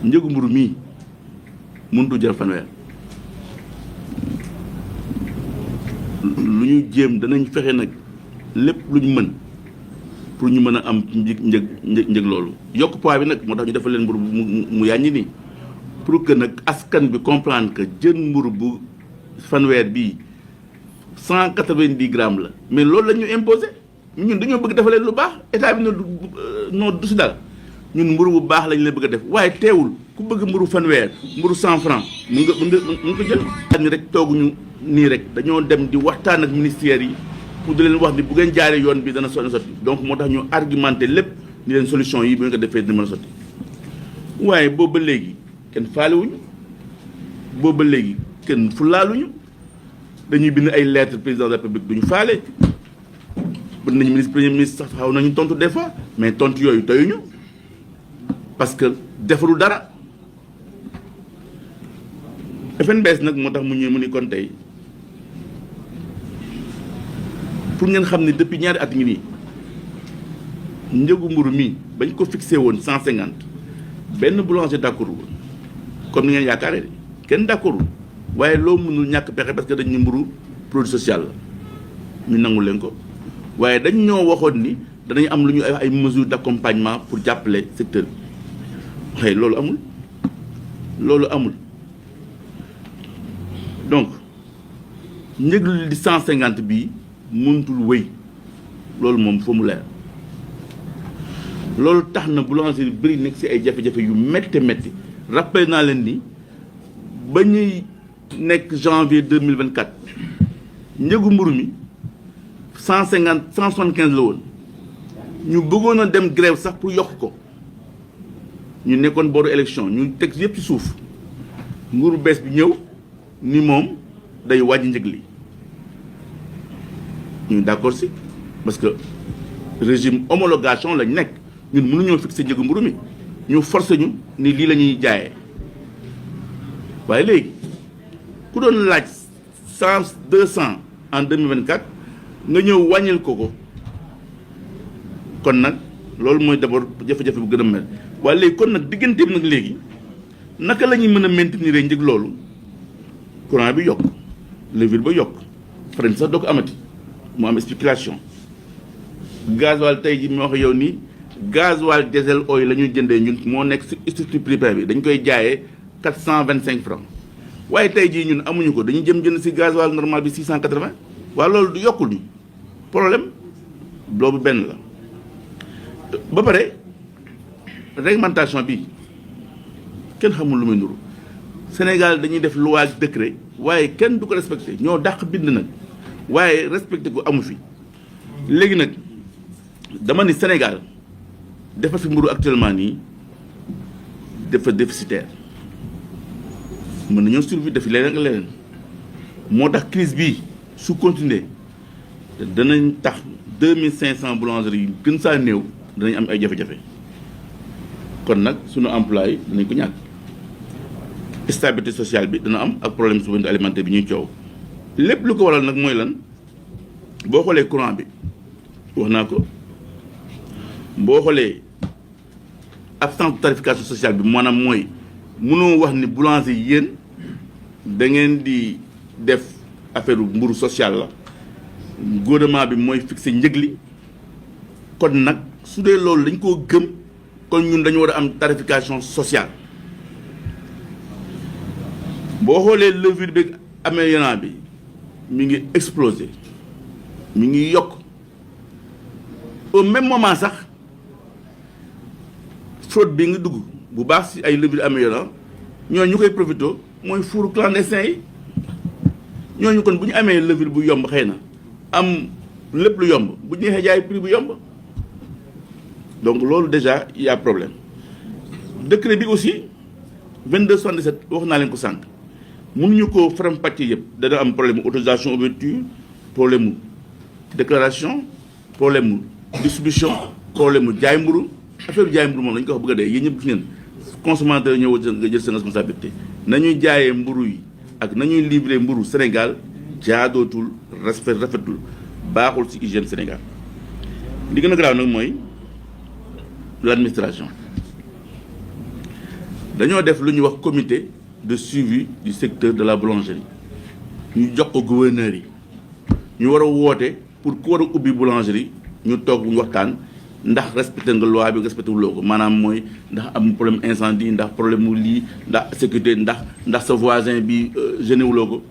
njëgu mburu mii mënutu jar fanweer lu ñu jéem danañ fexe nag lépp lu ñu mën pour ñu mën a am njëg loolu yokk poids bi nag moo tax ñu defal leen mburu mu yàññi nii pour que nag askan bi comprendre que jën mburu bu fanweer bii 190 grammes la mais loolu la ñu imposé ñun dañoo bëgg defal leen lu baax état bi noo du si dal ñun mburu bu baax lañ la bëgg a def waaye teewul ku bëgg mburu fanweer mburu 100 francs mun nga ko jël. ni rek tooguñu nii rek dañoo dem di waxtaan ak ministères yi pour di leen wax ni bu ngeen jaaree yoon bi dana sotti donc moo tax ñu argumenté lépp ni leen solution yi bu ngeen ko defee dina mën a sotti waaye boobu ba léegi kenn faalewuñu boobu ba léegi kenn fulaaluñu dañuy bind ay lettres président de la République duñu faale bind nañu ministre premier ministre sax xaw nañu tontu des fois mais tontu yooyu doyuñu parce que defarul dara FNBS nag moo tax mu ni kon tey pour ngeen xam ne depuis ñaari at ngi nii njëgu mburu mi bañ ko fixé woon 150 benn boulanger d'accord woon comme ni ngeen yaakaaree de kenn d'accord waaye loo mënul ñàkk pexe parce que dañ ñu mburu produit social la ñu nangu leen ko waaye dañ ñoo waxoon ni danañ am lu ñu ay mesures d'accompagnement pour jàppale secteur bi xëy loolu amul donc njëg li 150 bii mënutul wéy loolu moom fa mu leer loolu tax na boulangerie bëri nekk ci ay jafe-jafe yu métti rappelé naa leen ni ba ñuy nekk janvier 2024 njëgu mburu mi 175 la woon ñu bëggoon a dem grève sax pour yokk ko ñu nekkoon booru élection ñu teg yëpp ci suuf nguuru bees bi ñëw ni moom day wàññi njëg li ñu d'accord si parce que régime homologation lañ nekk ñun mënuñoo fixer njëgu mburu mi ñu forcé ñu ni lii la ñuy jaayee waaye léegi ku doon laaj 100 200 en 2024 nga ñëw wàññil ko kon nag loolu mooy d'abord jafe-jafe bu gën a mel waaye léegi kon nag diggante bi nag léegi naka la ñuy mën a maintenir njëg loolu courant bi yokk levure ba yokk farine sax doo ko amati mu am spéculation gasoil tey ji moo wax yow nii gasoil diesel oil la ñuy jëndee ñun moo nekk ci structure prix bi dañ koy jaayee 425 francs waaye tey jii ñun amuñu ko dañuy jënd ci gasoil normal bi 680 waaye loolu du yokkul ñu problème boobu benn la ba pare réglementation bi kenn xamul lu muy nuru Sénégal dañuy def loi ak décret waaye kenn du ko respecté ñoo dàq bind nag waaye respecté ko amu fi léegi nag dama ni Sénégal dafa fi mburu actuellement nii dafa déficitaire mën nañoo survie dafi leneen ak leneen moo tax crise bii su continuer danañ tax 2500 boulangeries yi gën saa néew danañ am ay jafe-jafe kon nag sunu emploi yi danañ ko ñàkk stabilité sociale bi dana am ak problème souveraineté alimentaire bi ñuy coow lépp lu ko waral nag mooy lan boo xoolee courant bi wax naa ko boo xoolee absence de tarification sociale bi maanaam mooy mënoo wax ni boulanger yi yéen da ngeen di def affaire mburu social la gouvernement bi mooy fixé njëg li kon nag su dee loolu dañ koo gëm kon ñun dañu war a am tarification sociale boo xoolee levure bi améliorant bi mi ngi explosé mi ngi yokk au même moment sax fraude bi nga dugg bu baax ci ay levure améliorant ñooñu ñu koy profité mooy fouru clandestin yi ñooñu kon bu ñu amee levure bu yomb xëy na am lépp lu yomb bu ñu neexee jaay prix bu yomb donc loolu déjà il y a problème décret bi aussi 2277 wax naa leen ko sànq mënuñu ko faram-fàccee yëpp dana am problème mu autorisation ouverture problème mu déclaration problème mu distribution problème mu jaay mburu affaire jaay mburu moom dañu ko wax bëgg a dee yéen ñëpp gis ngeen consommateur ñëw nga jël seen responsabilité nañuy jaayee mburu yi ak nañuy livrer mburu Sénégal jaadootul rafetul baaxul ci hygiène Sénégal li gën a garaaw nag mooy l'administration dañoo def lu ñuy wax comité de suivi du secteur de la boulangerie ñu jox ko gouverneur yi ñu war a woote pour ku war a ubbi boulangerie ñu toog ñu waxtaan ndax respecté nga loi bi respecté wuloo ko maanaam mooy ndax am problème incendie ndax problème mu lii ndax sécurité ndax sa voisin bi gêné wuloo ko